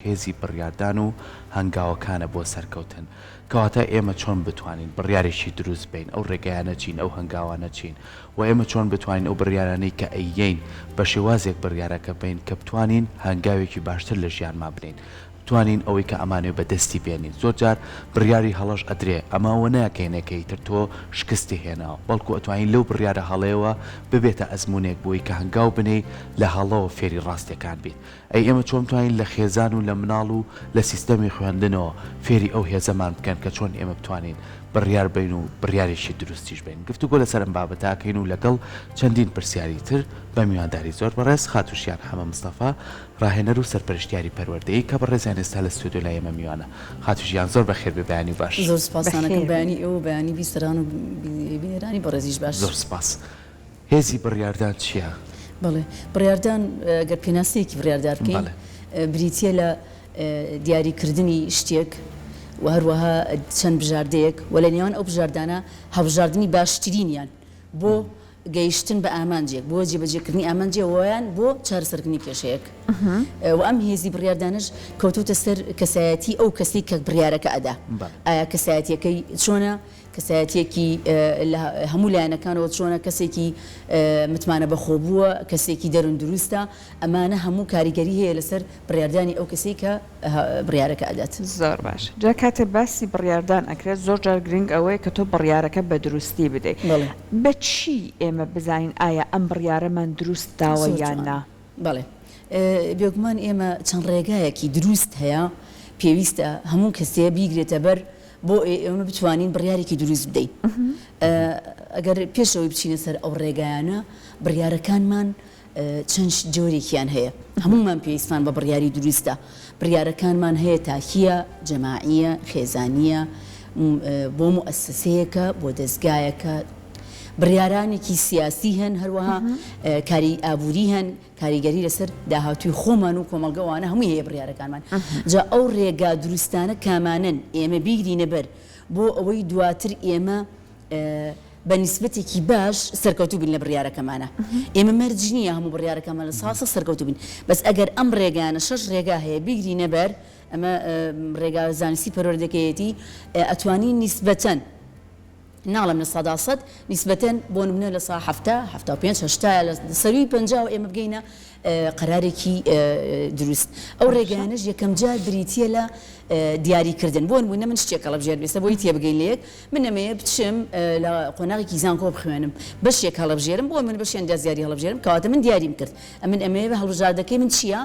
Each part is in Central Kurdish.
هێزی بڕیاردان و هەنگاوەکانە بۆ سەرکەوتن. کەواتە ئێمە چۆن بتوانین بڕیارێکی دروست بەین، ئەو ڕێگایانە چین، ئەو هەنگاوانە چین و ئێمە چۆن بتوانین ئەو بڕیارانەی کە ئەییەین بە شێوازێک بڕیارەکە بەین کە بتوانین هەنگاوێکی باشتر لە ژیانمان بنێین، بتوانین ئەوەی کە ئەمانەوێ بە دەستی بێنین. زۆر جار بڕیاری هەڵەش ئەدرێ، ئەمە ئەوە ناگەیەنێ کە ئیتر تۆ شکستی هێناوە، بەڵکو ئەتوانی لەو بڕیارە هەڵەیەوە ببێتە ئەزموونێک بۆی کە هەنگاو بنێی لە هەڵەوە فێری ڕاستیەکان بیت. ئەی ئێمە چۆن بتوانین لە خێزان و لە مناڵ و لە سیستەمی خوێندنەوە فێری ئەو هێزەمان بکەن کە چۆن ئێمە بتوانین بڕیار بەین و بڕیارێکی دروستیش بەین؟ گفتوگۆ لەسەر ئەم بابەتە ئەکەین و لەگەڵ چەندین پرسیاری تر بە میوانداری زۆر بەڕێز خاتوو شیان حەمە مستەفا ڕاهێنەر و سەرپەرشتیاری پەروەردەیی کە بەڕێزیان ئێستا لە ستۆدیۆ لای ئێمە میوانە. خاتوو ژیان زۆر بەخێر بێ بەیانی باش. زۆر سوپاستان ئەکەم بەخێر بێی. بەیانی ئێوە و بەیانی بیسەران و بینەرانی بەڕێزیش باش. زۆر سوپاس. هێزی بڕیاردان چییە؟ بەڵێ، بڕیاردان گەر پێناسەیەکی بڕیاردار بکەین بریتییە لە دیاریکردنی شتێک و هەروەها چەند بژاردەیەک و لە نێوان ئەو بژاردانە هەڵبژاردنی باشترینیان بۆ گەیشتن بە ئامانجێک، بۆ جێبەجێکردنی ئامانجێ ویان بۆ چارەسەرکردنی کێشەیەک. و ئەم هێزی بڕیاردانەش کەوتووتە سەر کەسایەتی ئەو کەسەی کە بڕیارەکە ئەدا. ئایا کەسایەتییەکەی چۆنە؟ کەسایەتییەکی لە هەموو لایەنەکانەوە چۆنە، کەسێکی متمانە بەخۆبووە، کەسێکی دەروون دروستە، ئەمانە هەموو کاریگەری هەیە لەسەر بڕیاردانی ئەو کەسەی کە بڕیارەکە ئەدات. زۆر باش جا کاتێ باسی بڕیاردان ئەکرێت زۆر جار گرنگ ئەوەیە کە تۆ بڕیارەکە بە دروستی بدەی بەڵێ. بە چی ئێمە بزانین ئایا ئەم بڕیارەمان دروست داوە زۆر یان جوانە نا؟ بەڵێ بێگومان ئێمە چەند ڕێگایەکی دروست هەیە پێویستە هەموو کەسێ بیگرێتە بەر بۆ ئێمە بتوانین بڕیارێکی دروست بدەین. ئەگەر پێش ئەوەی بچینە سەر ئەو ڕێگایانە، بڕیارەکانمان چەند جۆرێکیان هەیە. هەموومان پێویستمان بە بڕیاری دروستە. بڕیارەکانمان هەیە تاکییە، جەماعییە، خێزانییە، بۆ موئەسەسەیەکە، بۆ دەزگایەکە. بڕیارانێکی سیاسی هەن، هەروەها کاری ئابووری هەن. کاریگەری لەسەر داهاتووی خۆمان و کۆمەڵگە ئەوانە هەمووی هەیە بڕیارەکانمان جا ئەو ڕێگا دروستانە کامانەن ئێمە بیگرینە بەر بۆ ئەوەی دواتر ئێمە بە نیسبەتێکی باش سەرکەوتوو بین لە بڕیارەکەمانە ئێمە مەرج نییە هەموو بڕیارەکانمان لە ساسە سەرکەوتوو بین بەس ئەگەر ئەم ڕێگانە شەش ڕێگا هەیە بیگرینە بەر ئەمە ڕێگا زانستی پەروەردەکەیەتی ئەتوانی نیسبەتەن ناڵێم 100% نیسبەتەن بۆ نمونە 70% 75 80 لە سەروی 50 ئێمە بگەینە قەرارێکی دروست. ئەو ڕێگایانەش یەکەم جار بریتییە لە دیاریکردن. بۆ نمونە من شتێک هەڵەبژێرم ئێستا بۆی تێبگەین لە یەک، من ئەمەوێ بچم لە قۆناغێکی زانکۆ بخوێنم، بەشێک هەڵەبژێرم، بۆ نمونە بەشی ئەندازیاری هەڵەبژێرم، کەواتە من دیاریم کرد ئەمن ئەمەوێ هەڵبژاردەکەی من چییە؟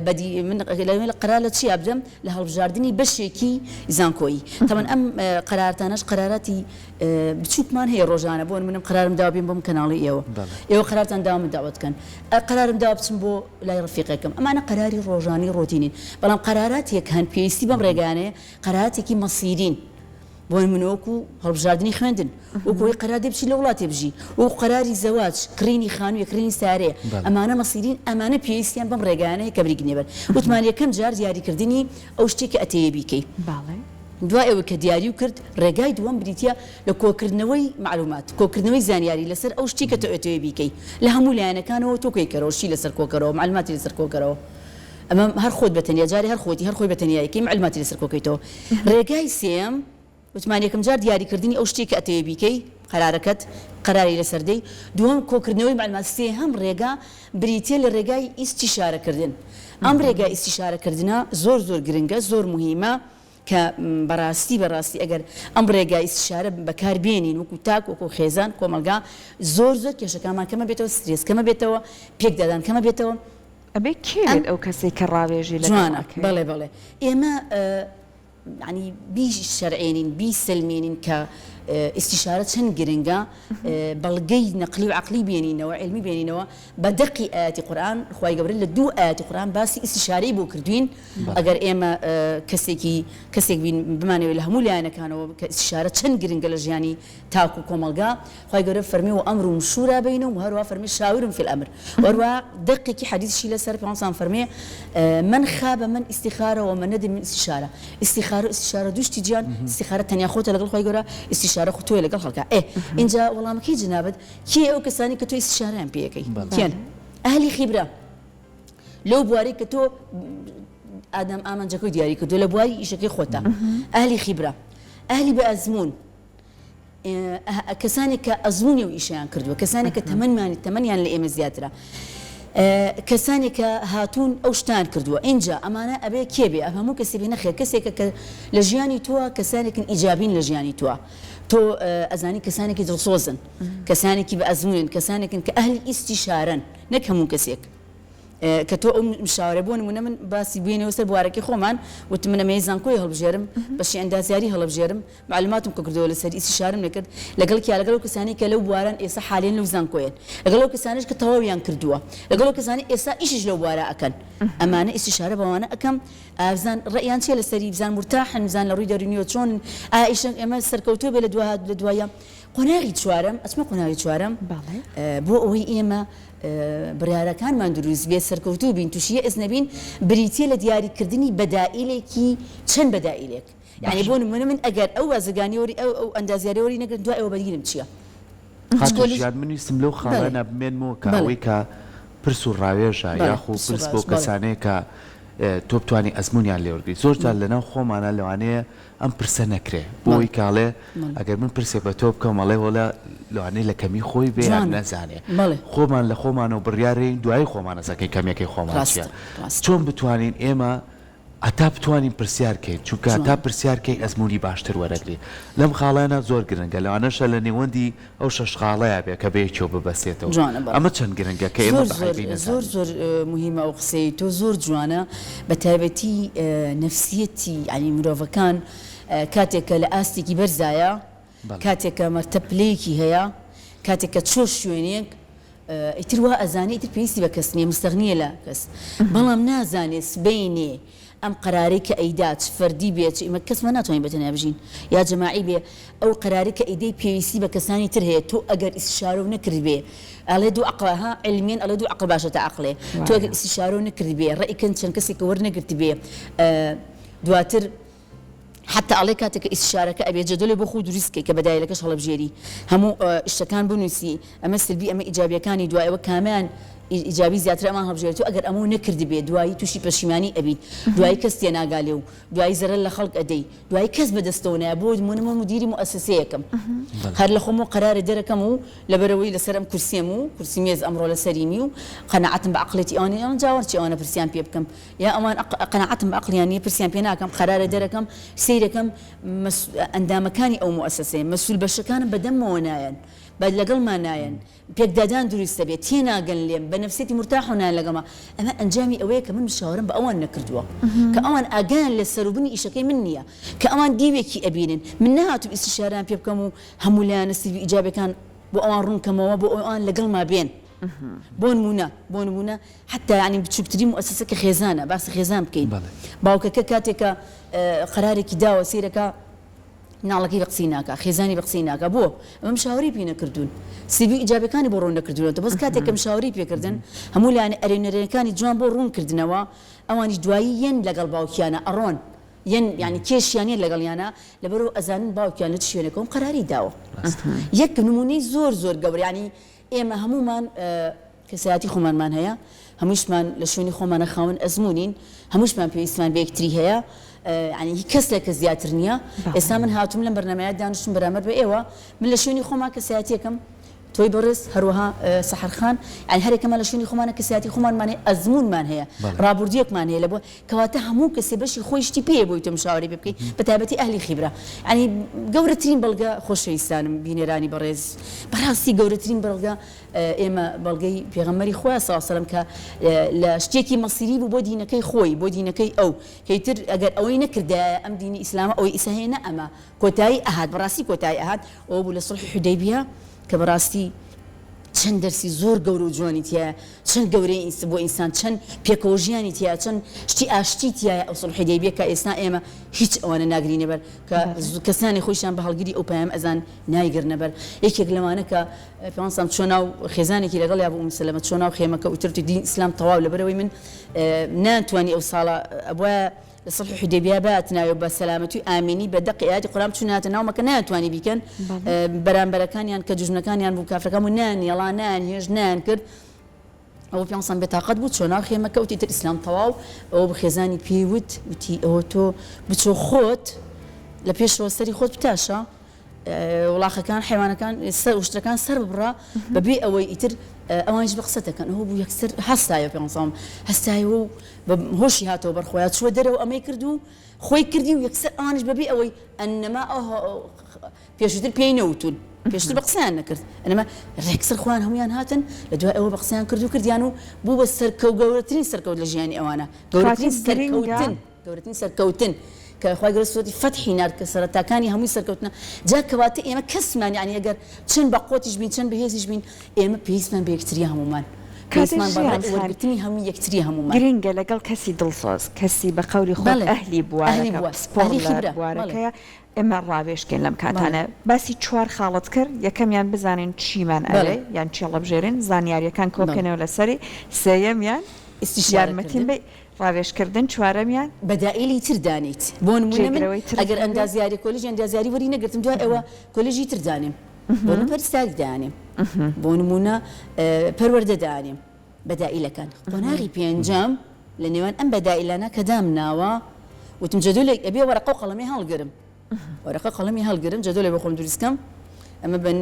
بەدی من لەوێ قەرار لە چیا بدەم لە هەڵبژاردنی بەشێکی زانکۆیی تەبعەن ئەم قەرارتانەش قەراراتی بچووکمان هەیە ڕۆژانە بۆ منم قەرارم داوە بێم بۆم کەناڵی ئێوە ئێوە قەرارتان داوە من داوەت کەن قەرارم داوە بچم بۆ لای ڕەفیقێکم ئەمانە قەراری ڕۆژانەی ڕۆتینین بەڵام قەراراتێک هەن پێویستی بەم ڕێگانەیە قەراراتێکی مەسیرین بۆ نمونە وەکو هەڵبژاردنی خوێندن، وەکو ئەوەی قەرار دەی بچی لە وڵاتێ بژی، وەکو قەراری زەواج، کڕینی خانوویە، کڕینی سەیارەیە، ئەمانە مەسیرین، ئەمانە پێویستیان بەم ڕێگایانە هەیە کە بریگرنیە بەر. وتمان یەکەم جار دیاریکردنی ئەو شتەی کە ئەتەوێ بیکەی. دوای ئەوەی کە دیاریو کرد، ڕێگای دووەم بریتیە لە کۆکردنەوەی مەعلومات، کۆکردنەوەی زانیاری لەسەر ئەو شتەی کە تۆ ئەتەوێ بیکەی، لە هەموو لایەنەکانەوە تۆ کۆیکەرەوە، شتی لەسەر کۆکەرەوە، مەعلوماتی لەسەر کۆکەرەوە. ئەمە هەر خۆت بە تەنیا جارێ هەر خۆتی هەر خۆی بە تەنیا یەکەی مەعلوماتی لەسەر کۆکەیتەوە ڕێگای سێیەم وتمان یەکەم جار دیاریکردنی ئەو شتێک کە ئەتەوێ بیکەی قەرارەکەت قەراری لەسەر دەی دووەم کۆکردنەوەی مەعلومات سێهەم ڕێگا بریتیە لە ڕێگای ئیستیشارەکردن ئەم ڕێگای ئیستیشارەکردنە زۆر زۆر گرنگە زۆر موهیمە کە بەڕاستی بەڕاستی ئەگەر ئەم ڕێگا ئیستیشارە بەکار بێنین وەکو تاک وەکو خێزان کۆمەڵگا زۆر زۆر کێشەکانمان کەمە بێتەوە سترێس کەمە بێتەوە پێکدادان کەمە بێتەوە ئەبێ کێ ئەم بێت ئەو کەسەی کە ڕاوێژی لەگەڵ جوانە ئەکرێ؟ بەڵێ بەڵێ ئێمە یانی بیشەرعێنین بیسەلمێنین کە ئیستیشارە چەند گرنگە بەڵگەی نەقلی و عەقلی بێنینەوە عیلمی بێنینەوە بە دەقی ئایەتی قورئان خوای گەورە لە دوو ئایەتی قورئان باسی ئیستیشارەی بۆ کردوین ئەگەر ئێمە کەسێکی کەسێک بین بمانەوێت لە هەموو لایەنەکانەوە کە ئیستیشارە چەند گرنگە لە ژیانی تاک و کۆمەڵگا، خوای گەورە فەرمی وامرهم شوری بینهم و هەروەها فەرمی شاورهم فی الامر و هەروەها دەقێکی حەدیسیشی لەسەر پێغەمبەر صلی فەرمی من خاب من استخار و من ندم من استشارە ئیستیخارە و ئیستیشارە دوو شتی جیان ئیستیخارە تەنیا خۆتە لەگەڵ خوای گەورە ئیستیشارە خۆ تۆیە لەگەڵ خەڵکا ئێ ئینجا وەڵامەکەی جەنابت کێ ئەو کەسانی کە تۆ ئیستیشارەیان پێ ئەکەی کێن ئەهلی خیبرە لەو بوارەی کە تۆ. ئادەم ئامانجەکەی دیاری کردووە لە بواری ئیشەکەی خۆتا ئەهلی خیبرە ئەهلی بە ئەزموون کەسانێک کە ئەزموونی ئەو ئیشەیان کردووە، کەسانێک کە تەمەنمان تەمەنیان لە ئێمە زیاترە، کەسانێک کە هاتوون ئەو شتان کردووە، ئینجا ئەمانە ئەبێ کێ بێ؟ هەموو کەسێ بێ؟ نەخێر، کەسێکە کە لە ژیانی تۆ کەسانێکن ئیجابین لە ژیانی تۆ، تۆ ئەزانی کەسانێکی دڵسۆزن، کەسانێکی بە ئەزموونن، کەسانێکن کە ئەهلی ئیستیشارەن، نەک هەموو کەسێک. کە تۆ ئەو مشاورە بۆ نموونە من باسی بێنەوە سەر بوارەکەی خۆمان وتم من ئەمەوێ زانکۆی هەڵبژێرم بەشی ئەندازیاری هەڵبژێرم معلوماتم کۆکردەوە لەسەر ئیستیشارم نەکرد لەگەڵ کیا لەگەڵ ئەو کەسانەی کە لەو بوارەن ئێستا حالیەن لەو زانکۆیەن لەگەڵ ئەو کەسانەش کە تەواویان کردووە لەگەڵ ئەو کەسانەی ئێستا ئیشیش لەو بوارە ئەکەن ئەمانە ئیستیشارە بەوانە ئەکەم ئا بزان ڕەئیان چیە لەسەری بزان مورتاحن بزان لە ڕووی دەروونیەوە چۆنن ئا ئیشە ئێمە سەرکەوتوو بێ لە دوا لە دوایە قۆناغی چوارەم ئەچمە قۆناغی چوارەم بۆ ئەوەی ئێمە بڕیارەکانمان دروست بێت سەرکەوتوو بین تووشی یەئس نەبین بریتیە لە دیاریکردنی بەدائیلێکی چەند بەدائیلێک یانی بۆ نمونە من ئەگەر ئەو بازرگانی وەری ئەو ئەو ئەندازیاری وەری نەگرم دوای ئەوە بەدیلم چیە؟ خاتوو ژیان من ویستم لەو خاڵانە بمێنمەوە کە ئەوەی کە پرس و ڕاوێژە یاخو پرس بۆ کەسانەیە کە تۆ بتوانی ئەزموونیان لێ وەرگری زۆر جار لەناو خۆمانە لەوانەیە ئەم پرسە نەکرێ بۆ ئەوەی کە ئەڵێ ئەگەر من پرسێک بە تۆ بکەم ئەڵێ وەڵا لەوانەیە لە کەمی خۆی بێ یان نەزانێ خۆمان لە خۆمانەوە بڕیارێین دوایی خۆمان ئەزەکەین کەمیەکەی خۆمان چیە چۆن بتوانین ئێمە هەتا بتوانین پرسیار کەین چونکە هەتا پرسیار کەی ئەزموونی باشتر وەرەگری لەم خاڵانە زۆر گرنگە لەوانەشە لە نێوەندی ئەو شەش خاڵەیا بێ کە بەیەکیەوە ببەستێتەوە جوانە بەڵێ. ئەمە چەند گرنگە کە ئێمە زۆر بە زۆر عەیبی زۆر نەزانین. زۆر موهیمە ئەو قسەیەی تۆ زۆر جوانە بە تایبەتی نەفسیەتی یانی مرۆڤەکان کاتێک کە لە ئاستێکی بەرزایە بەڵێ. کاتێک کە مەرتەب پلەیەکی هەیە کاتێک کە چۆ شوێنێک ئیتر وا ئەزانێ ئیتر پێویستی بە کەس نیە مستەغنیە لە کەس بەڵام نازانێ سبەینێ ئەم قەرارەی کە ئەیدا چ فەردی بێ چ ئیمە کەسمان ناتوانین بە تەنیا بژین یا جەماعی بێ ئەو قەرارەی کە ئەیدەی پێویستی بە کەسانی تر هەیە تۆ ئەگەر ئیستشارەو نەکردبێ ئەڵێ دوو عەقڵ ها عیلمیەن ئەڵێ دوو عەقڵ باشە تا عەقڵێ تۆ ئەگەر ئیستشارەو نەکردبێ ڕەئی کەن چەند کەسێکە وەرنەگرتبێ دواتر حەتتا ئەڵێ کاتێک کە ئیستشارەکە ئەبێ جەدۆلێ بۆ خۆو دروست کەی کە بەدایلەکەش هەڵبژێری هەموو شتەکان بنوسی ئەمە سلبی ئەمە ئیجابیەکانی دوای ئەوە کامیان ئیجابی زیاترە ئەمان هەڵبژێری تۆ ئەگەر ئەمەو نەکردبێ دوایی توشی پەشیمانی ئەبیت دوایی کەس تێناگا لێو دوایی زەرەر لە خەڵک ئەدەی دوایی کەس بەدەستەوە نایە بۆ نمونە من مدیری موئەسەسەیەکم هەر لە خۆمەوە قەرارێ دەرەکەم و لەبەرئەوەی لەسەر ئەم کورسیەم و کورسی مێز ئەمڕۆ لەسەریمی و قەناعەتم بە عەقڵێتی ئەوان نیە جا وەرچی ئەوانە پرسیان پێ بکەم یا ئەوان قەناعەتم بە عەقڵیان نیە پرسیان پێ ناکەم قەرارێ دەرەکەم سەیرەکەم ئەندامەکانی ئەو موئەسەسەیە مەسول بەشەکانم بەدەممەوە نایەن بە لەگەڵما نایەن پێکدادان دروست دەبێت، تێناگەن لێم، بە نەفسیەتی مورتاحەوە نایەن لەگەڵما، ئەمە ئەنجامی ئەوەیە کە من مشاورەم بە ئەوان نەکردووە، کە ئەوان ئاگایان لە سەروبنی ئیشەکەی من نییە، کە ئەوان دیوێکی ئەبینن، من نەهاتووم ئیستیشارەیان پێ بکەم و هەموو لایەنە سلبی و ئیجابیەکان بۆ ئەوان ڕوون کەمەوە بۆ ئەوەی ئەوان لەگەڵما بێن. بۆ نموونە، بۆ نموونە حەتتا یانی بچووکترین موئەسەسە کە خێزانە، باسی خێزان بکەین، باوکەکە کاتێک کە قەرارێکی داوە سەیرەکا، مناڵەکەی بە قسەی ناکا، خێزانی بە قسەی ناکا، بۆ؟ ئەمە مشاوەرەی پێ نەکردوون، سلبی و ئیجابیەکانی بۆ ڕوون نەکردوونەتەوە، بەس کاتێک کە مشاوەرەی پێ کردن، هەموو لایەنە ئەرێ و نەرێنەکانی جوان بۆ ڕوون کردنەوە، ئەوانیش دوایی یەن لەگەڵ باوکیانا ئەڕۆن، یەن یانی کێشیان یەن لەگەڵیانا، لەبەرئەوە ئەزانن باوکیان لە چ شوێنێکەوە ئەم قەرارەی داوە. یەک نموونەی زۆر زۆر گەورە یانی ئێمە هەموومان کەسایەتی خۆمانمان هەیە، هەمووشمان لە شوێنی خۆمانە خاوەن ئەزموونین، هەمووشمان پێویستمان بە یەکتری هەیە، یانی هی کەس لە کەس زیاتر نییە. ئێستا من هاتووم لەم بەرنامەیە دانیشتووم بەرامبەر بە ئێوە، من لە شوێنی خۆمان کەسایەتییەکم، تۆی بەڕێز، هەروەها سەحەر خان، یانی هەرێکەمان لە شوێنی خۆمانە کەسایەتی خۆمانمان هەیە، ئەزموونمان هەیە، ڕابوردوویەکمان هەیە لە بۆ کەواتە هەموو کەسێ بەشی خۆی شتی پێیە بۆی تۆ مشاوەرەی پێ بکەی بە تایبەتی ئەهلی خیبرە یانی گەورەترین بەڵگە خۆشەویستانم بینەرانی بەڕێز بەڕاستی گەورەترین بەڵگە ئێمە بەڵگەی پێغەمبەری خوایە صلی اللە علیە وسلم کە لە شتێکی مەسیری بوو بۆ دینەکەی خۆی بۆ دینەکەی ئەو کە ئیتر ئەگەر ئەوەی نەکردایە ئەم دینی ئیسلامە ئەوەی ئیسا هەیە نە ئەمە کۆتایی ئەهات بەڕاستی کۆتایی ئەهات ئەوە بوو لە سوڵحی حودەیبیە کە بەڕاستی چەند دەرسی زۆر گەورە و جوانی تیایە چەند گەورەی ئینس بۆ ئینسان چەند پێکەوە ژیانی تیایە چەند شتی ئاشتی تیایە ئەو سوڵحی حودەیبیە کە ئێستا ئێمە هیچ ئەوانە ناگرینە بەر کە کەسانی خۆیشیان بە هەڵگری ئەو پەیامە ئەزان نایگرنە بەر یەکێک لەوانە کە پێغەمبەر سەلام چوە ناو خێزانێکی لەگەڵیا بوو ئوم سەلەمە چوە ناو خێمەکە وتر دین ئیسلام تەواو لەبەرئەوەی من نەیانتوانی ئەو ساڵە ئەبوایە لە سوڵحی حودەیبیە باتنایە و بە سەلامەتی و ئامینی بە دەقی ئایەتی قورئان بچوونایەتە ناو مەکە نەیانتوانی بیکەن بەرامبەرەکانیان کە دوژمنەکانیان بوو کافرەکان بوو نەیان هێڵا نەیان هێشت نەیان کرد. ئەوە پیانسان بێتاقەت بوو چۆ ناو خێمەکە وتی تر ئیسلام تەواو ئەوە بوو خێزانی پێی وت وتی ئەوە تۆ بچۆ خۆت لە پێشەوە سەری خۆت بتاشە وڵاخەکان حیوانەکان سەر وشترەکان سەر ببڕە بەبێ ئەوەی ئیتر ئەوانیش بە قسە دەکەن ئەوە بوو یەکسەر هەستایەوە پێغەمبەر هەستایەوە و بە هۆشی هاتەوە بەرخۆیا چووە دەرەوە ئەمەی کرد و خۆی کردی و یەکسەر ئەوانیش بەبێ ئەوەی ئەنەما ئەو پێشووتر پێی نەوتون پێشتر بە قسەیان نەکرد ئەنەما رێکسەر خۆیان هەموویان هاتن لە دوای ئەوە بە قسەیان کرد و کردیان و بوو بە سەرکەو گەورەترین سەرکەوت لە ژیانی ئەوانە گەورەترین سەرکەوتن گەورەترین سەرکەوتن کە خوای گەورە سورەتی فەتحی نارد کە سەرەتاکانی هەمووی سەرکەوتنە جا کەواتە ئێمە کەسمان یانی ئەگەر چەند بە قوەتیش بین چەند بەهێزیش بین ئێمە پێویستمان بە یەکتریە هەموومان کاتێ پێویستمان بە ژیان ڕەئی خان وەرگرتنی هەموو یەکتریە هەموومان. گرنگە لەگەڵ کەسی دڵسۆز کەسی بە قەولی خۆت بەڵێ ئەهلی ئەهلی بوارەکە بوار پسپۆڕ ئەهلی لە خیبرە بەڵێ. بوارەکەیە ئێمە ڕاوێژ کەین لەم بەڵێ. کاتانە باسی چوار خاڵت کرد یەکەمیان بزانین چیمان بەڵێ. ئەوێ یان چی هەڵەبژێرین زانیاریەکان بەڵێ. کۆبکەینەوە لەسەری سێیەمیان ئیستیشارە یارمەتیم کردن. بەی ڕاوێژکردن چوارەمیان. بەدائیلی تر دانێیت بۆ نمونە من جێگرەوەی ترت ئەگەر هەبێت. ئەندازیاری کۆلیژی ئەندازیاری وەری نەگرتم دوای ئەوە کۆلیژی تر دانێم بۆ نمونە پەرستاری دانێم بۆ نمونە پەروەردە دانێم بەدائیلەکان قۆناغی پێنجەم لە نێوان ئەم بەدائیلانە کە دامناوە وتم جەدولێک ئەبێ وەرەقە و قەڵەمێ هەڵگرم وەرەقە قەڵەمی هەڵگرم جەدۆلێ بۆ خۆم دروست کەم ئەمە بن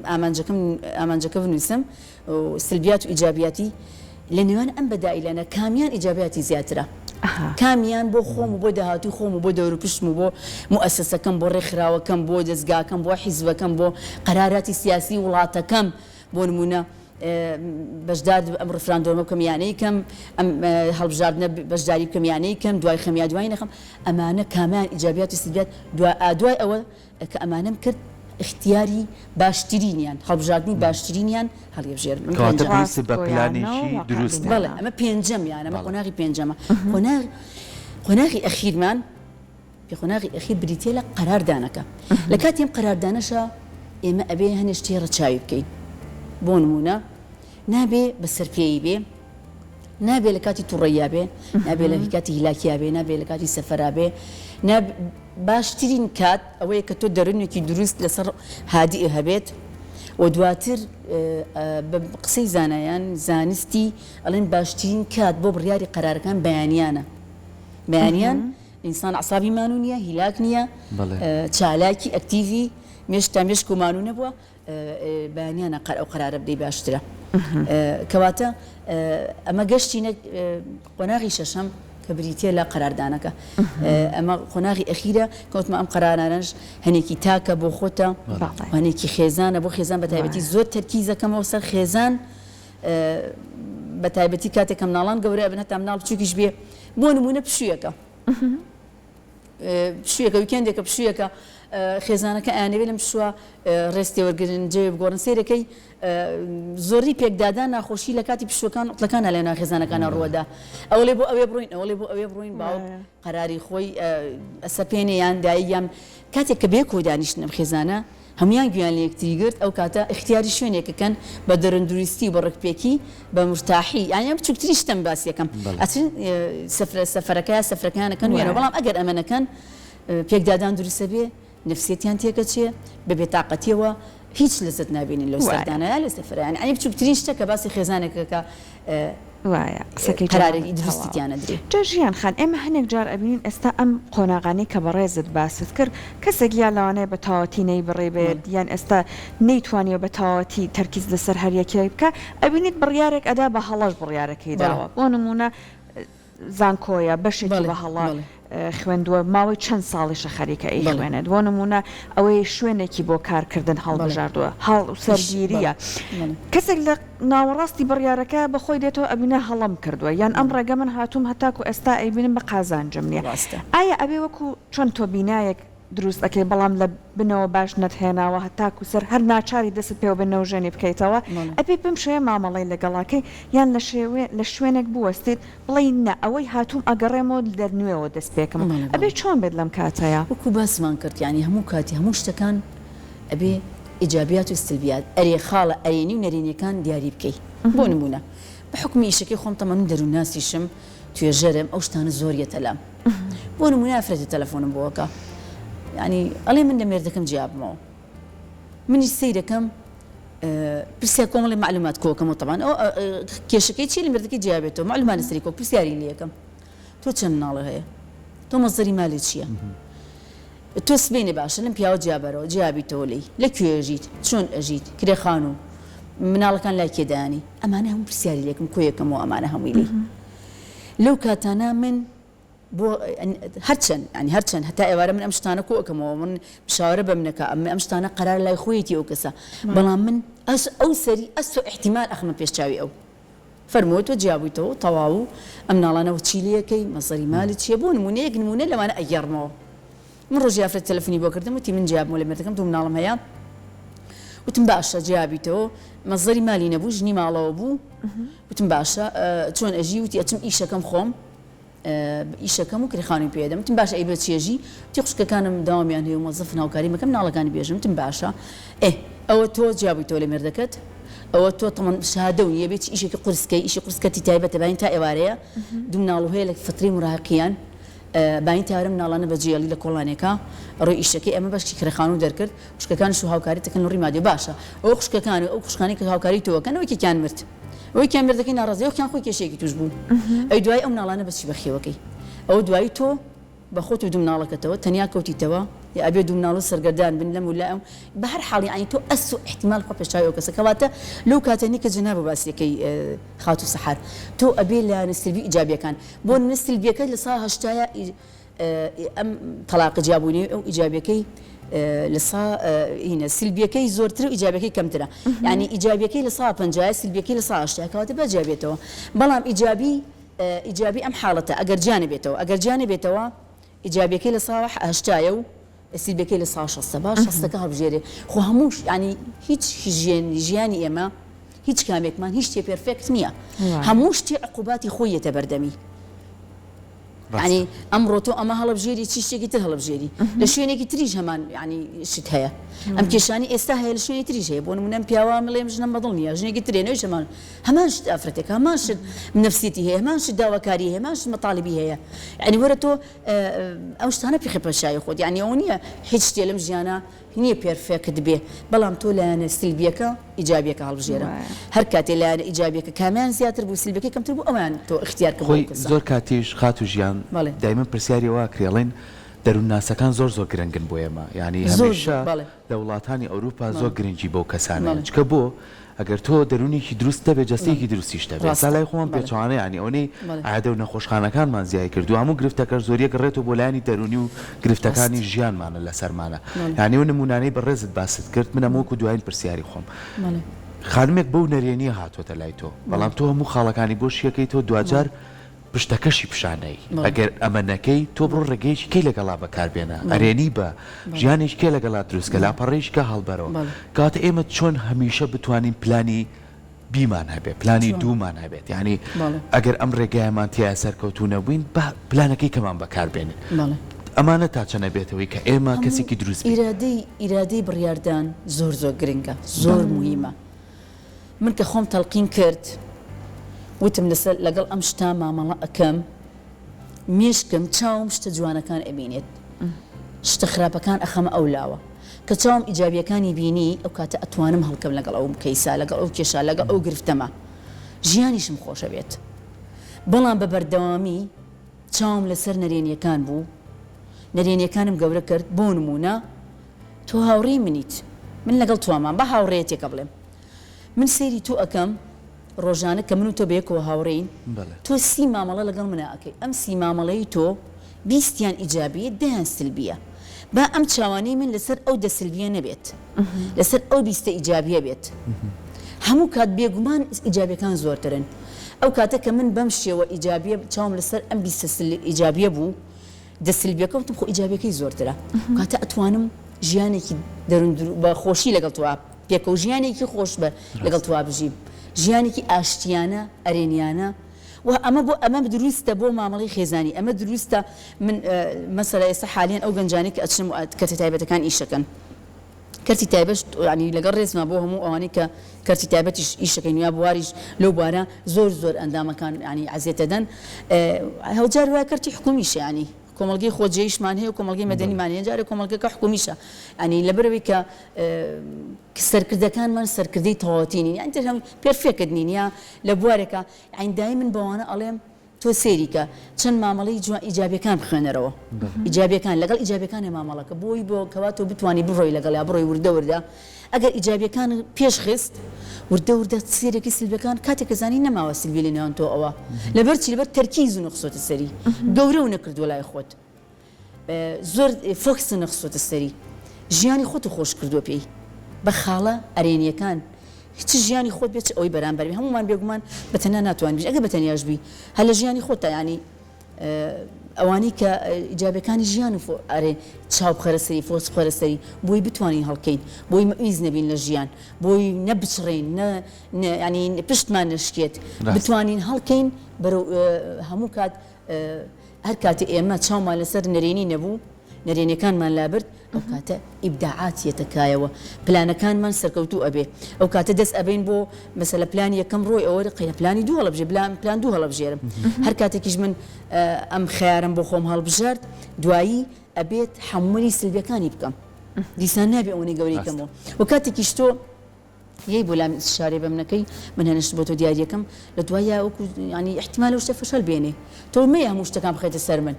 ئامانجەکەم ئامانجەکە بنووسم و سلبیات و ئیجابیاتی لە نێوان ئەم بەدائیلانە کامیان ئیجابیاتی زیاترە کامیان بۆ خۆم و بۆ داهاتووی خۆم و بۆ دەوروپشتم و بۆ موئەسەسەکەم بۆ ڕێکخراوەکەم بۆ دەزگاکەم بۆ حیزبەکەم بۆ قەراراتی سیاسی وڵاتەکەم بۆ نموونە بەشدار ئەم ڕیفراندۆمە بکەم یا نەیکەم، ئەم هەڵبژاردنە بەشداری بکەم یا نەیکەم، دوای خەم یا دوای نەخەم، ئەمانە کامیان ئیجابیات و سلبیات، دوای ئەوە کە ئەمانەم کرد ئیختیاری باشترینیان، هەڵبژاردنی باشترینیان هەڵیەبژێرم. ئەمە کەواتە پێنجەمە. پێویستت بە ڕاستگۆیانە و پلانێکی دروست واقعبینانە. هەیە. بەڵێ ئەمە پێنجەمیانە، ئەمە بەڵێ. قۆناغی پێنجەمە. قۆناغ قۆناغی ئەخیرمان پێ قۆناغی ئەخیر بریتیە لە قەرار دانەکە. لە کاتی ئەم قەرار دانەشا ئێمە ئەبێ هەنێ شتێ ڕەچاوی بکەین. بۆ نموونە نابێ بە سەرپێیی بێ، نابێ لە کاتی توڕەییا بێ، نابێ لە کاتی هیلاکیا بێ، نابێ لە کاتی سەفەرا بێ، ناب باشترین کات ئەوەیە کە تۆ دەروونێکی دروست لەسەر هادیء هەبێت و دواتر بە قسەی زانایان زانستی ئەڵێن باشترین کات بۆ بڕیاری قەرارەکان بەیانیانە. بەیانیان ئینسان عەسابی مانوو نییە، هیلاک نییە، چالاکی، ئەکتیڤی، مێشک تا مێشک و مانوو نەبووە، بەیانیانە قەر ئەو قەرارە بدەی باشترە. کەواتە ئەمە گەشتینە قۆناغی شەشەم کە بریتییە لە قەراردانەکە. ئەمە قۆناغی ئەخیرە کە وتمان ئەم قەرارانەش هەنێکی تاکە بۆ خۆتە، هەنێکی خێزانە بۆ خێزان بە تایبەتی زۆر تەرکیز دەکەمەوە سەر خێزان، بە تایبەتی کاتێک کە مناڵان گەورە ئەبن هەتا مناڵ بچووکیش بێ بۆ نموونە پشوویەکە پشوویەکە ویکێندێکە پشوویەکە خێزانەکە ئەیانەوێ لەم پشووە ڕێز تێوەرگرن جێ بگۆڕن سەیرەکەی زۆری پێکدادان ناخۆشی لە کاتی پشووەکان عوتڵەکانە لە ناو خێزانەکانە ڕووەدا ئەوەڵێ بۆ ئەوێ بڕۆین ئەوەڵێ بۆ ئەوێ بڕۆین باوک قەراری خۆی ئەسەپێنێ یان دایک یان کاتێک کە بەیەکەوە دانیشتن ئەم خێزانە هەموویان گوێیان لە یەکتری گرت، ئەو کاتە ئیختیاری شوێنێک ئەکەن بە دەرندروستی و بە ڕێکپێکی، بە مورتاحی، یانی ئەم بچووکترین شتەم باسی ئەکەم، ئەچن سفرە سەفەرەکە یا سەفرەکەیان ئەکەن و یێنەوە، بەڵام ئەگەر ئەمە نەکەن پێکدادان دروست ئەبێ، نەفسیەتیان تێکەچێ، بە بێتاقەتیەوە هیچ لەزەت نابینن لەو سەردانە یا لە سەفەرە، یانی ئەی بچووکترین شتە کە باسی خێزانێک ئەکا وایە قسەکەی قەرارێکی جەنابت دروستی تەواوە. تیا نەدرێ. جا ژیان خان ئێمە هەنێک جار ئەبینین ئێستا ئەم قۆناغانەی کە بەڕێزت باست کرد کەسێک یا لەوانەیە بە تەواوەتی نەیبڕیبێت یان ئێستا نەیتوانیوە بە تەواوەتی تەرکیز لەسەر هەر یەکێک بکا ئەبینیت بڕیارێک ئەدا بە هەڵەش بڕیارەکەی داوە بۆ نموونە زانکۆیە بەشێکی بە هەڵە خوێندووە ماوەی چەند ساڵیشە خەریکە ئەیخوێنێت بۆ نموونە ئەوەی شوێنێکی بۆ کارکردن هەڵبژاردووە هاوسەرگیرییە کەسێک لە ناوەڕاستی بڕیارەکە بە خۆی دێتەوە ئەبینێ هەڵەم کردووە یان ئەم ڕێگە من هاتووم هەتاکو ئێستا ئەیبینم بە قازانجم نییە ئایا ئەبێ وەکو چۆن تۆ بینایەک دروست ئەکەی بەڵام لە بنەوە باش نەتهێناوە هەتاکو سەر هەر ناچاری دەستت پێوە بێ نەوژێنی بکەیتەوە ئەبێ بەم شێوەیە مامەڵەی لەگەڵا کەی یان لە شێوێ لە شوێنێک بوەستیت بڵێی نا ئەوەی هاتووم ئەگەڕێمەوە لە نوێوە دەست پێکەم ئەبێ چۆن بێت لەم کاتەیا؟ وەکو باسمان کرد یانی هەموو کاتی هەموو شتەکان ئەبێ ئیجابیات و سلبیات ئەرێ خاڵە ئەرێنی و نەرێنیەکان دیاری بکەی بۆ نموونە بە حوکمی ئیشەکەی خۆم تەمەن دەروونناسیشم توێژەرم ئەو شتانە زۆر یەتە لام بۆ نموونە ئافرەتێ تەلەفۆنم بۆ ئەکا یانی ئەڵێ من لە مێردەکەم جیا بمەوە منیش سەیرەکەم. پرسیار کۆمەڵی مەعلومات کۆکەمەوە تەبعەن ئەو کێشەکەی چیە لە مێردەکەی جیا بێتەوە مەعلومات لەسەری کۆ پرسیاری لێ ئەکەم تۆ چەند مناڵت هەیە تۆ مەزدەری مالی چییە تۆ سبەینێ باشە لەم پیاوە جیابەرەوە جیابیتەوە لێی لە کوێ ئەژیت چۆن ئەژیت کرێ خانوو مناڵەکان لای کێ دایانی ئەمانە هەموو پرسیاری لێکم کۆیەکەمەوە ئەمانە هەمووی لێی لەو کاتانە من بۆ هەرچەند یانی هەرچەند هەتا ئێوارە من ئەم شتانە کۆ ئەکەمەوە من مشاوەرە بە منەکا ئەم ئەم شتانە قەرار لای خۆیەتی ئەو کەسە بەڵام من ئەس ئەو سەری ئەس و ئیحتیمال ئەخەمە پێش چاوی ئەو فەرمووە تۆ جیابوویتەوە تەواو و ئەم مناڵانەوە چی لێ ئەکەی مەسەری مالت چییە بۆ نموونە یەک نموونە لەوانە ئەگێڕمەوە من ڕۆژی ئافرەت تەلەفونی بۆ کردم وتی من جیابمەوە لە مێردەکەم دوو مناڵم هەیە وتم باشە جیابیتەوە مەزەری مالی نەبوو ژنی ماڵەوە بوو وتم باشە چۆن ئەژی وتی ئەچم ئیشەکەم خۆم ئیشەکەم و کرێ خانووی پێ ئەدەم وتم باشە ئەی بە چی ئەژی وتی خوشکەکانم داوامیان هەیە و مۆزەفن هاوکاریم ئەکەن مناڵەکانی بێژم وتم باشە ئێ ئەوە تۆ جیابوویتەوە لە مێردەکەت ئەوە تۆ تەمەن شەهادەو نییە بێ چ ئیشێکی قورس کەی ئیشی قورس کەرتی تایبەتە باین تا ئێوارەیە دوو مناڵ و هەیە لە فەترەی مراهقیان باین تا ئێوارە مناڵانە بە جێڵی لە کۆڵانێکا ڕووی ئیشەکەی ئەمە بەشی کرێ خانوو دەرکرد خوشکەکانیش و هاوکاری دەکەن لە ڕووی مادیەوە باشە ئەوە خوشکەکان و ئەو خوشکانەی کە هاوکاری تۆ ئەکەن ئەوە یەکێکیان مرد ئەوەی کیان مێردەکەی ناڕازیە ئەو کیان خۆی کێشەیەکی توش بوو ئەی دوایی ئەو مناڵانە بە چی بەخێوەکەی ئەوە دوایی تۆ بە خۆت و دوو مناڵەکەتەوە تەنیا کەوتیتەوە یا ئەبێ دوو مناڵ سەرگەردان بن لەم و لا ئەم بە هەر حاڵ یانی تۆ ئەس و ئیحتیمال خۆ پێشچاوی ئەو کەسە کەواتە لەو کاتە نی کە جەنابت باسیەکەی خاتوو سەحەر تۆ ئەبێ لایەنە سلبی و ئیجابیەکان بۆ نمونە سلبیەکە لە سا هەشتایە ئەم تەڵاقە جیابوونەوەی ئەو ئیجابیەکەی لە سا هینە سلبیەکەی زۆرترە و ئیجابیەکەی کەمترە یعنی ئیجابیەکەی لە سا پەنجایە سلبیەکەی لە سا هەشتایە کەواتە با جیا بێتەوە بەڵام ئیجابی ئیجابی ئەم حاڵەتە ئەگەر جیا نەبێتەوە ئەگەر جیا نەبێتەوە ئیجابیەکەی لە سا هەشتایە و سلبیەکەی لە سا شەستە با شەستەکە هەڵبژێرێ خۆ هەمووش یعنی هیچ ژیان ژیانی ئێمە هیچ کامێکمان هیچ شتێ perfect نییە هەموو شتێ عقوباتی خۆی یەتە بەردەمی یانی ئەمڕۆ تۆ ئەمە هەڵەبژێری چی شتێکی تر هەڵەبژێری لە شوێنێکی تریش هەمان یانی شت هەیە ئەم کێشانی ئێستا هەیە لە شوێنی تریش هەیە بۆ نمونە ئەم پیاوە مڵێم ژنەم بەدڵ نییە ژنێکی ترێ نەویش هەمان هەمان شت ئافرەتێک هەمان شت نفسیەتی هەیە هەمان شت داواکاری هەیە هەمان شت مەتالیبی هەیە یانی وەرە تۆ ئەو شتانە پیخە پێشاوی خۆت یانی ئەوە نییە هیچ شتێ لەم ژیانە نیە perfect بێ بەڵام تۆ لایەنە سلبیەکە ئیجابیەکە هەڵبژێرە هەر کاتێ لایەنە ئیجابیەکە کامیان زیاتر بوو سلبیەکەی کەمتر بوو ئەویان تۆ ئیختیار کە بۆ خۆی ئەو کەسە. زۆر کاتیش خاتوو ژیان بەڵێ. دایمەن پرسیاری ئەوە ئەکرێ ئەڵێن دەروونناسەکان زۆر زۆر گرنگن بۆ ئێمە یانی زۆر زۆر هەمیشە بەڵێ. لە وڵاتانی ئەوروپا زۆر بەڵێ. گرنگی بەو کەسانەیە بەڵێ. چونکە بۆ ئەگەر تۆ دەروونێکی دروست هەبێت جەستەیەکی دروستیشت هەبێت ئێستا ڕاستە لای خۆمان بەڵێ. پێچەوانە یانی ئەوەنەی بەڵێ. عادە و نەخۆشخانەکانمان زیای کردووە هەموو گرفتەکەش زۆریە گەڕێتەوە بۆ لایەنی دەروونی و گرفتەکانی ڕاستە. ژیانمانە لەسەرمانە بەڵێ. یانی ئەو نموونانەی بەڕێزت باست کرد من ئەمە وەکو دوایین پرسیاری خۆم بەڵێ. خانمێک بەو نەرێنیە هاتۆتە لای تۆ بەڵێ. بەڵام تۆ هەموو خاڵەکانی بۆ شیەکەیتەوە بەڵێ. دواجار پشتەکەشی پیشانەی بەڵێ. ئەگەر ئەمە نەکەی تۆ بڕۆ ڕێگەیەکی کەی لەگەڵا بەکار بێنە بەڵێ. ئەرێنی بە بەڵێ. ژیانێکی کێ لەگەڵا دروست کە بەڵێ. لاپەڕەیەکی کە هەڵبەرەوە بەڵێ. کەواتە ئێمە چۆن هەمیشە بتوانین پلانی بیمان هەبێت پلانی چۆن؟ دوومان هەبێت یانی بەڵێ. ئەگەر ئەم ڕێگایەمان تیایا سەرکەوتوو نەبووین با پلانەکەی کەمان بەکار بێنین بەڵێ. ئەمانە تا چەند ئەبێتەوەی کە ئێمە هەموو کەسێکی دروست بین؟ ئیرادەی ئیرادەی بڕیاردان زۆر زۆر گرنگە زۆر موهیمە من کە خۆم تەلقین کرد وتم لەسەر لەگەڵ ئەم شتە مامەڵە ئەکەم مێشکم چاوم شتە جوانەکان ئەبینێت شتە خراپەکان ئەخەمە ئەو لاوە کە چاوم ئیجابیەکانی بینی ئەو کاتە ئەتوانم هەڵکەم لەگەڵ ئەو کەیسا لەگەڵ ئەو کێشە لەگەڵ ئەو گرفتەمە ژیانیشم خۆشەبێت بەڵام بە بەردەوامی چاوم لەسەر نەرێنیەکان بوو نەرێنیەکانم گەورە کرد بۆ نمونە تۆ هاوڕێی منیت من لەگەڵ تۆمام با هاوڕێیەتێکە بڵێم من سەیری تۆ ئەکەم ڕۆژانە کە من و تۆ بەیەکەوە هاوڕێین تۆ سی مامەڵە لەگەڵ منا ئەکەی ئەم سی مامەڵەی تۆ بیستیان ئیجابیە دەیان سلبیە با ئەم چاوانەی من لەسەر ئەو دە سلبیە نەبێت لەسەر ئەو بیستە ئیجابیە بێت هەموو کات بێگومان ئیجابیەکان زۆرترن ئەو کاتە کە من بەم شێوە ئیجابیە چاوم لەسەر ئەم بیستە ئیجابیە بوو دە سلبیەکە وتم خۆ ئیجابیەکەی زۆرترە کاتە ئەتوانم ژیانێکی دەرون بە خۆشی لەگەڵ تۆ پێکەوە ژیانێکی خۆش بە لەگەڵ تۆ بژیم ژیانێکی ئاشتیانە ئەرێنیانە و ئەمە بۆ ئەمە دروستە بۆ مامەڵەی خێزانی ئەمە دروستە من مەسەلە ئێستا حالیان ئەو گەنجانەی کە ئەچنە کەرتی تایبەتەکان ئیشەکەن کەرتی تایبەت ینی لەگەڵ ڕێزما بۆ هەموو ئەوانەی کە کەرتی تایبەتیش ئیشەکەن یا بواریش لەو بوارە زۆر زۆر ئەندامەکان ینی عەزێتەدەن هەوجار وایە کەرتی حکومیش ینی. کۆمەڵگەی خۆجێیشمان هەیە و کۆمەڵگەی مەدەنیمان هەیە جارێ کۆمەڵگەکە حکومیشە یانی لەبەرئەوەی کە سەرکردەکانمان سەرکردەی تەواوەتی نین یانی تر هەم perfect نین یا لە بوارێکا یانی دایم من بەوانە ئەڵێم تۆ سەیری کە چەند مامەڵەی جوان ئیجابیەکان بخوێنەرەوە ئیجابیەکان لەگەڵ ئیجابیەکانێ مامەڵەکە بۆی بۆ کەوا تۆ بتوانی بڕۆی لەگەڵ یا بڕۆی وردە وردە ئەگەر ئیجابیەکان پێش خست وردە وردە سێرێکی سلبیەکان کاتێک کە زانی نەماوە سلبی لە نێوان تۆ ئەوە لەبەر چی لەبەر تەرکیز و نەخستۆتە سەری گەورە و نەکردووە لای خۆت زۆر focus ت نەخستۆتە سەری ژیانی خۆت خۆش کردووە پێی بە خاڵە ئەرێنیەکان چ ژیانی خۆت بێت چ ئەوەی بەرامبەر بێ هەموومان بێگومان بە تەنیا ناتوانین بژین ئەگەر بە تەنیاش بی هەر لە ژیانی خۆتا یانی ئەوانەی کە ئیجابەکانی ژیان و ئەرێ چاو بخەرە سەری focus بخەرە سەری بۆی بتوانین هەڵکەین بۆی مەئویز نەبین لە ژیان بۆی نەبچڕین نە ینی پشتمان نەشکێت بتوانین هەڵکەین بەرەو هەموو کات هەر کاتێ ئێمە چاومان لەسەر نەرێنی نەبوو، نەرێنیەکانمان لابرد، ئەو کاتە ئیبداعات یەتە کایەوە، پلانەکانمان سەرکەوتوو ئەبێ، ئەو کاتە دەست ئەبەین بۆ مەسەلە پلانی یەکەم ڕۆی ئەوە قەیرە پلانی دوو هەڵەبژێ بلام پلان دوو هەڵەبژێرم، هەر کاتێکیش من ئەم خەیارەم بۆ خۆم هەڵبژارد دوایی ئەبێت تەحەمولی سلبیەکانی بکەم، دیسان نابێ ئەوەنەی گەورەی کەمەوە و کاتێکیش تۆ. یەی بۆ لام ئیستشارەی بەم نەکەی من هەنە شت بۆ تۆ دیاریەکەم لە دواییا وەکو یانی ئیحتیمالە ئەو شتە فەشەل بێنێ تۆ مەیە هەموو شتەکان بخەیتە سەر من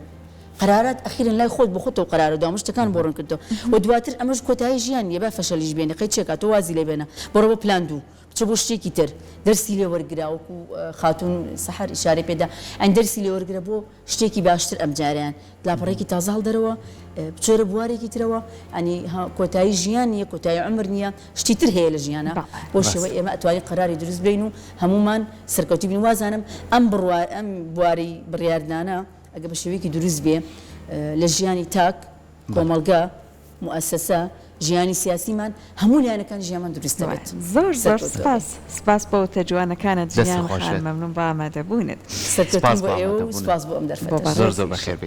قەرارات ئەخیرن لای خۆت بۆ خۆت تۆ قەرارە دوام شتەکان بۆ ڕوون کردەوە و دواتر ئەمەش کۆتایی ژیان نیە با فەشەلیش بێنێ قەی چێکا تۆ وازی لێ بێنە بڕۆ بۆ پلان دوو بچە بۆ شتێکی تر دەرسی لێ وەرگرە وەکو خاتوون سەحەر ئیشارەی پێدا یانی دەرسی لێ وەرگرە بۆ شتێکی باشتر ئەمجارەیان لاپەڕەیەکی تازە هەڵدەرەوە بچۆرە بوارێکی ترەوە ینی کۆتایی ژیان نییە کۆتایی عمر نییە شتی تر هەیە لە ژیانە بۆ شێوە ئێمە ئەتوانین قەراری دروست بین و هەمومان سەرکەوتی بین وازانم ئەم بڕوا ئەم بواری بڕیاردانە ئەگە بە شێوەیەکی دروست بێ لە ژیانی تاک کۆمەڵگە موئەسەسە، ژیانی سیاسیمان، هەموو لایەنەکانی ژیانمان دروست دەبێت. زۆر زۆر سپاس سپاس بۆ وتە جوانەکانت دەستت ژیان خۆش خان بێت. مەمنون بۆ ئامادەبوونت. سەرکەوتن سپاس بۆ بۆ ئێوە و ئامادەبوونت. سپاس بۆ ئەم بۆ دەرفەتەش. زۆر زۆر بەڕێزیشت. بەخێر بێی.